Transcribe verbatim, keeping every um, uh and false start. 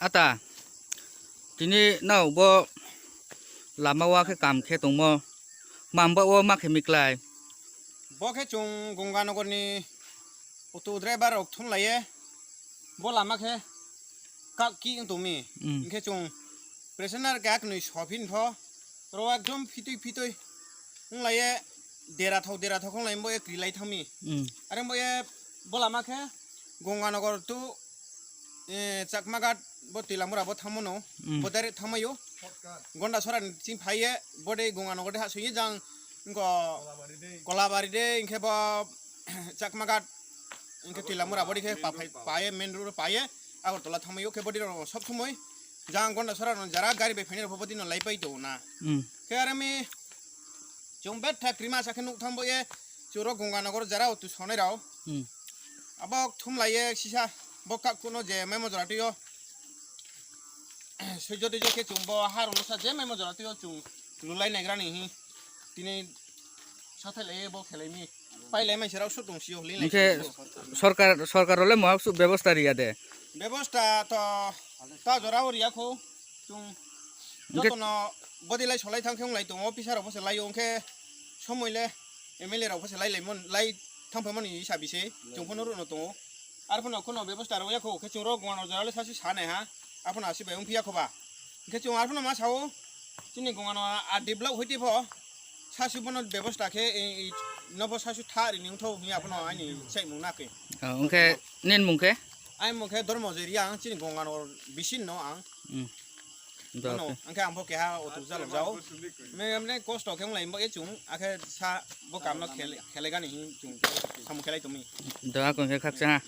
Ata, tini nao bo lama o khe kam khe tongmo, mamba o ma khe miklai. Bo khe chwng Gonganagarni auto driver rok thum laiye, bo lama khe kak ki wng tongmi. Mm. Hwnkhe chwng passenger khe aknwi sophin pho, oro ekdom phitwi phitwi wng laiye, dera thok dera thok wng lai bo ye kri lai thangmi. Mm. Are bo ye bo lama khe Gonganagar to eh, Chakmaghat bo Twilamura bo thangmano, mm, bo direct thangmaio. Gondasora ni ching phaiye, bo de Gonganagar de ha soye jang, ngo Kolabari de, hingke bo Chakmaghat, hingke Twilamura bo de khe pa phai, paye, main road paye, Agartala thangmaio khe bo de sob somoi jang Gondasora no jara gari bai phainai rok bo de no lai pai tongo na. Mm. Khe arami chwng betha krima sa khe nuk thang bo ye, chwro Gonganagar jara o tu sonai rao. Mm. Abo thum lai ye sisa bo kak kuno je memo jora twi o. Soi jotoi je khe chwng bo harung sa je memo jora twi o chwng lulai naigra ni hi. Tini sathai lai bo khelai mi. Pai lai mai serao su tong sio, lin lai. Hingke sio. Sorkar, sorkar role mo su bebosta riya de. Bebosta to ta jora o riya kho. Chwng hingke jotono bodi lai solai thang khe wng lai tongo, officer rok bo se lai o, hingke somoi le M L A rok bo se lai lai mon, lai thang phaimani hisa bise chwng phano rwno tongo. Ar phano kheno bebosta rwya kho, khe chwng rok Gonganagar jora le sasu sa nai ha, aphano asi bai wng phiya kho ba. Hingke chwng ar phano ma sao, chini Gonganagar a develop hoi di pho, sasu bono bebosta khe, e, e, nobo sasu tha rini wng tho, hingya aphano ani sai mung na khe. Oh, hingke nin mung khe? Ai mung khe Dharma Jeriya ang chini Gonganagar bisin no ang. Hmm. Bono, hingke ang bo keha auto jalok jao. Me, mane kosto khe wng lai bo e chwng, akhe sa bo kam no khel-, khelegani hin chwng, samung khelai tongmi. Do akon khe khaksa ha.